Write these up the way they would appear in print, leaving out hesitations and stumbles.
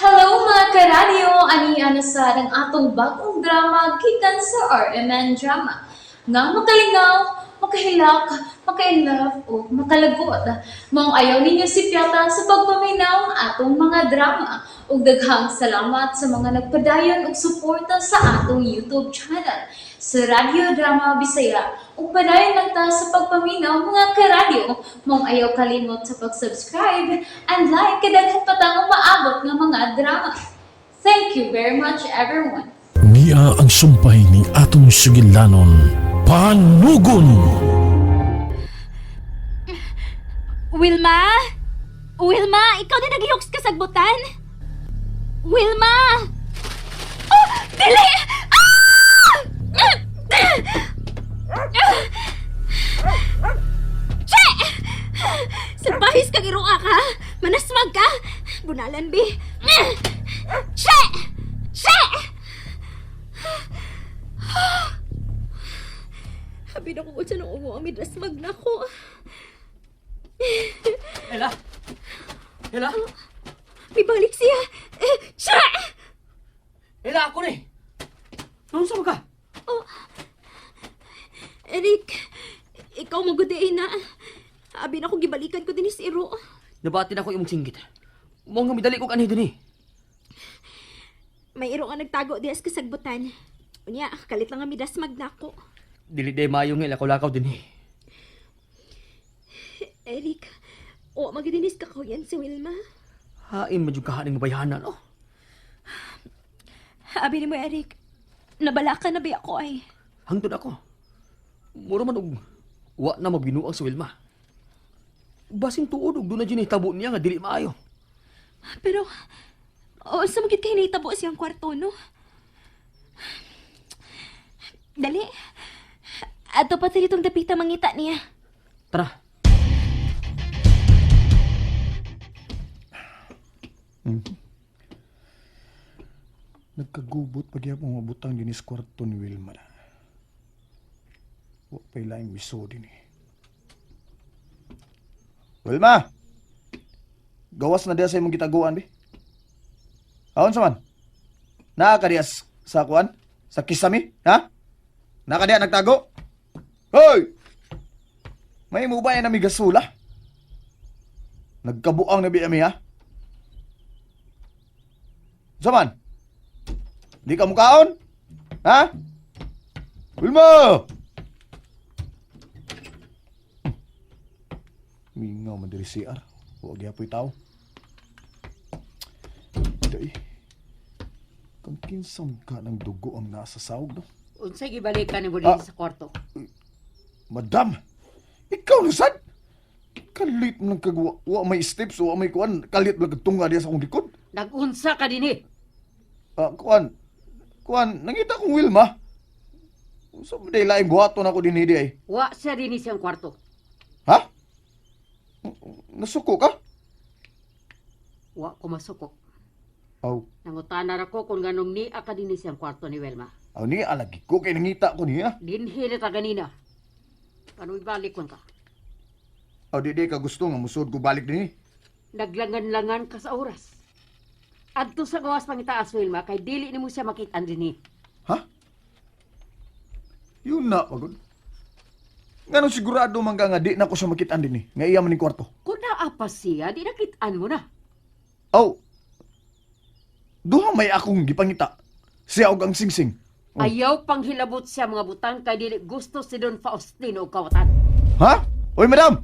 Hello, mga karadyo! Ani na sa ang atong bagong drama gikan sa RMN Drama nga makalingaw, makahilak, maka-inlove o makalagot. Maong ayaw ninyo sipyata sa pagpaminaw ang atong mga drama. Ug daghang salamat sa mga nagpadayon og suporta sa atong YouTube channel sa Radyo Drama Bisaya. Ug padayon lang ta sa pagpaminaw, mga karadyo. Maong ayaw kalimot sa pag-subscribe and like kay daghan pa tang umaabot nga mga drama. Thank you very much, everyone. Niya ang sumpay ni atong sugilanon, Panugon! Wilma? Wilma, ikaw na naglihok sa kasagbutan? Wilma! Oh, dili! Ah! Che! Salbahis kang iruka ka! Manasmag ka! Bunalan, bi! Che! Che! Habi na kung unsa nang ungo ang midrasmag na ko. Ella! Ella! May balik siya! Eh, Che! Ella, ako ni! Noon sa ka? Oh. Eric, ikaw magudiin na. Abi na ko gibalikan ko din si Iro. Nabati na ko imong singgit. Mao nga midali ko kanhi dinhi. May iro nga nagtago diya sa kasagbutan. Unya, kalit lang nga midasmag na ako. Dili day maayo nga lakaw-lakaw dinhi. Eric, o magidinis ka ko yan si Wilma. Hain man jud ka haning mabayhanan, oh. Abi ni mo, Eric, nabala ka na ba ako ay? Hangtod ako. Mura man og wa na magbinuang si Wilma. Basin tuod og doon na dyan tabo niya nga dili maayo. Pero, o sa magit kay nahitabo siyang kwarto, no? Dali. Ato pa sa ditong dapita mangita niya. Tara. Nagkagubot pag yapong mabutang dinis kwarto ni Wilma na. Wa pa'y laing miso din eh. Wilma! Gawas na diya sa imong gitaguan, bi. Aon sa man? Naa ka diya sa kuan? Sa kisami? Ha? Naa ka diya nagtago? Hoy! May mubay na mi gasula. Nagkabuang na bi ami, ha? Sa man? Di ka mukaon? Ha? Wilma! Mingaw man diri CR. Huwag yapoy tao. Day. Kang kinsang ka ng dugo ang nasa sahog, no? Unsay gibalikan nimo Ah. dinhi sa kwarto? Madam! Ikaw na sad! Kalit mo ng kagwa. Wa may steps, wa may kuan. Kalit mo lang tunga diya sa akong likod. Nagunsa ka dinhi? Ah, kuan. Kuan, nangita kong Wilma. Sa so, day laing buhaton ako din hindi ay. Wa siya dinhi siyang kwarto. Ha? Nasuko ka? Wa ko masuko. Aw, Nangutana ra ko kung nganong niya ka dinhi siyang kwarto ni Wilma. aw ni alagi ko kay nangita ko niya. Dinhi na ta ganina. Kanu ibalik kon ka. Aw di di ka gusto nga musod ko balik dinhi. Naglangan-langan ka sa oras. Adto sa gawas pangitaas, Wilma, kay dili nimo siya makit-an dinhi. Ha? Yun na pagod. Ngano sigurado man ka nga di na ko siya makitaan dinhi. Nga iya man ning kwarto. Kung naa pa siya, di nakit-an mo na. Aw. Duha may akong gipangita. Siya og ang singsing. Oh. Ayaw panghilabot siya mga butang kay dili gusto si Don Faustino og kawatan. Ha? Hoy, madam!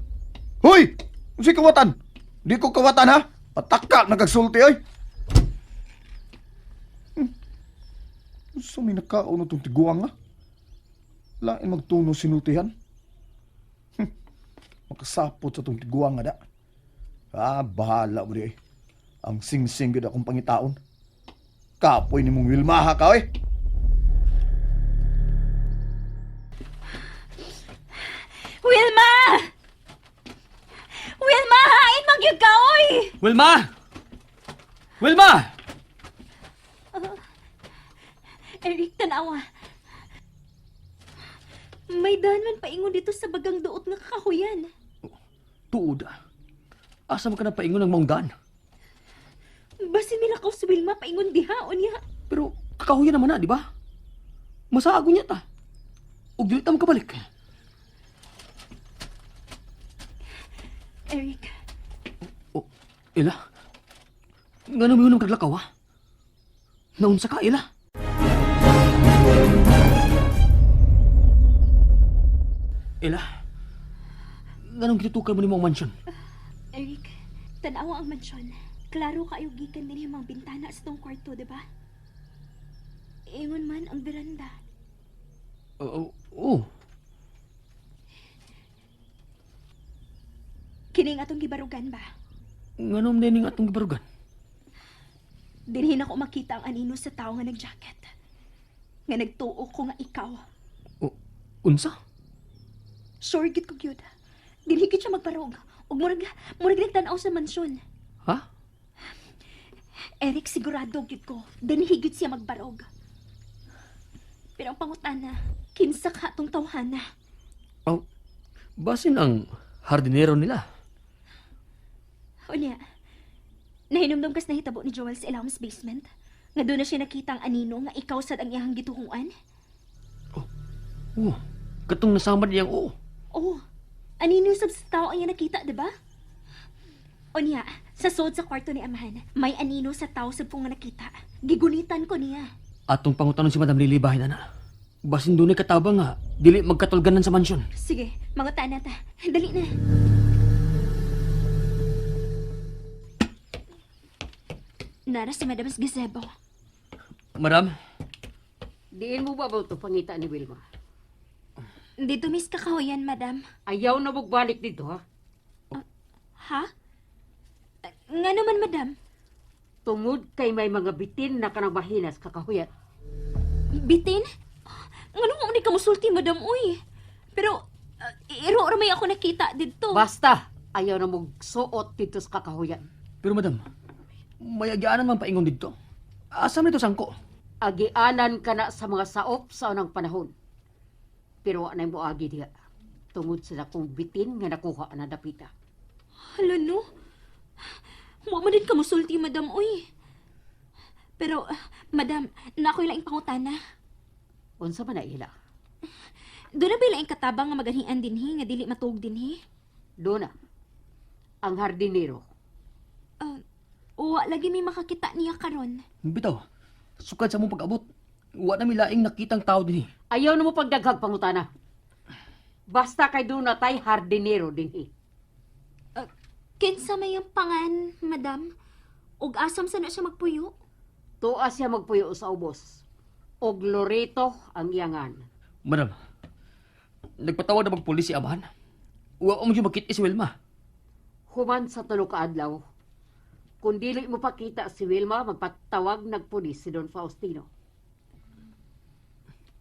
Hoy! Unsay kawatan? Di ko kawatan ha? Pataka nagagsulti oy. Unsa may nakaon na tong tiguang ha? Lain magtuno sinultihan. Makasapot sa tong tiguang nga da. Ah, bahala mo di ay. Ang sing-sing gud akong pangitaon. Kapoy ni mong Wilma ha ka oy. Wilma! Wilma, hain magyud ka oy! Wilma! Wilma! Eric, tanawa. May daan man paingon dito sa bagang duot nga kakahuyan. Tuod. Asa man ka na paingon ng maong daan? Basin nila si Wilma paingon diha unya. Pero kakahuyan naman na, di ba? Masaago niya ta. Ug dili ta makabalik. Eric, Oh, Ila. Ngano mo yun ang kaglakaw, ha? Naunsa ka, Ila? Ila, nganong gitutukan mo nimo ang mansyon? Eric, tanawa ang mansyon. Klaro kayo gikan din yung mga bintana sa tong kwarto, di ba? Ingon man ang veranda. Oo, oh, Kining atong gibarugan ba? Nganong dining atong gibarugan? Dinhin ako makita ang anino sa tao nga nag-jacket. Nga nagtuo ko nga ikaw. O, unsa? Sure gid ko gyud. Dinhi gid siya magbarog. Ug murag nagtan-aw sa mansyon. Ha? Eric, sigurado gyud ko. Dinhi gyud siya magbarog. Pero ang pangutana, kinsa ka atong tawhana? Oh, basin ang hardinero nila. Unya, nahinumdum kas nahitabo ni Joel sa ilawom sa basement? Nga doon na siya nakita ang anino nga ikaw sad ang iyang gituhuan? Oh, katong nasamad niyang oo. Oh, anino sab sa tao ang iyang nakita, di ba? Unya, sa sod sa kwarto ni Amahan, may anino sa tao sab ko nga nakita. Gigunitan ko niya. Atong pangutanon si Madam Lily bahin ana. Basin dunay katabang nga dili magkatulganan sa mansyon. Sige, mangutaan na ta. Dali na. Nara si Madam Gazebo. Madam, Diin mo ba ba ito pangita ni Wilma? Dito miss kakahuyan, Madam. Ayaw na magbalik dito, ha? Ha? Nga naman, Madam. Tungod kay may mga bitin na kanang bahinas kakahuyan. Bitin? Nga nung ka musulti, Madam, uy. Pero, iro ra may ako nakita dito. Basta, ayaw na magsuot dito sa kakahuyan. Pero madam, may agyaanan man paingon didto. Asa man ito sangko? Agianan ka na sa mga saop sa unang panahon. Pero wa na mo agi diha. Tungod sa dakong bitin nga nakuha na dapita. Hala, no? Wa man din ka musulti, Madam, uy. Pero, Madam, na ako'y laing pangutana. Unsa man na ila? Doon na ba laing katabang nga maganhian dinhi, nga dili matuog dinhi? Dona, ang hardinero. Wa lagi may makakita niya karon. Bitaw, sukad sa mong pag-abot. Wa na mi laing nakitang tao dinhi. Ayaw na mo pagdaghag pangutana. Basta kay doon na tay hardinero dinhi. Kinsa may ang pangan, madam? Ug asam sa na siya magpuyo? Tuwa siya magpuyo sa ubos. Og Loreto ang iyangan. Madam, nagpatawag na magpulis si Amahan. Wa mo yung makit si Wilma. Human sa tulo ka adlaw. Kung dili mo pakita si Wilma, magpatawag nagpulis si Don Faustino.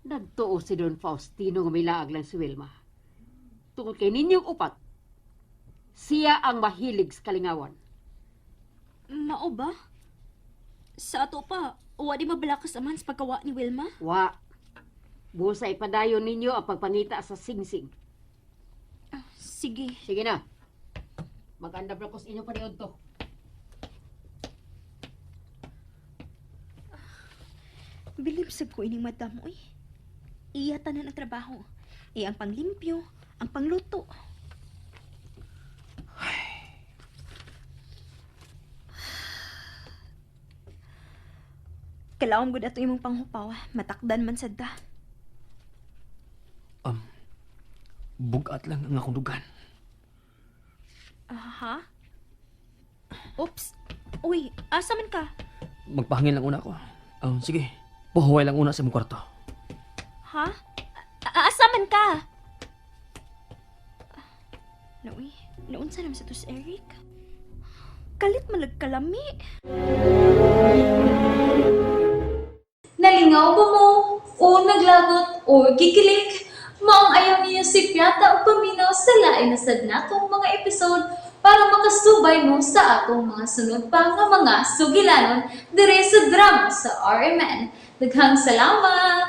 Nagtuo si Don Faustino nga milaag lang si Wilma. Tungod kay ninyong upat, siya ang mahilig sa kalingawan. Mao ba? Sa ato pa, wa di mabalakas aman sa pagkawa ni Wilma? Wa. Busa ipadayon ninyo ang pagpangita sa singsing. Sige. Sige na. Magandam na ko sa inyo paniod to. Bilib sab ko ining madam, uy. Iya tanan ang trabaho. Iya ang panglimpyo, ang pangluto. Kalawom gud ato imong panghupaw, matakdan man sad ta. Bugat lang ang akong dugan. Aha. Oops. Uy, asa man ka? Magpahangin lang una ako. Sige, pahuway lang una sa imong kwarto. Ha? Asa man ka? Nauy, naunsa naman sa to si Eric? Kalit malagkalami. Nalingaw ba mo? O naglagot o gikilig? Maong ayaw niyo si Piata o paminaw sa lain na sad natong mga episode para makasubay mo sa atong mga sunod pa nga mga sugilanon dire sa drama sa RMN. Daghang salamat!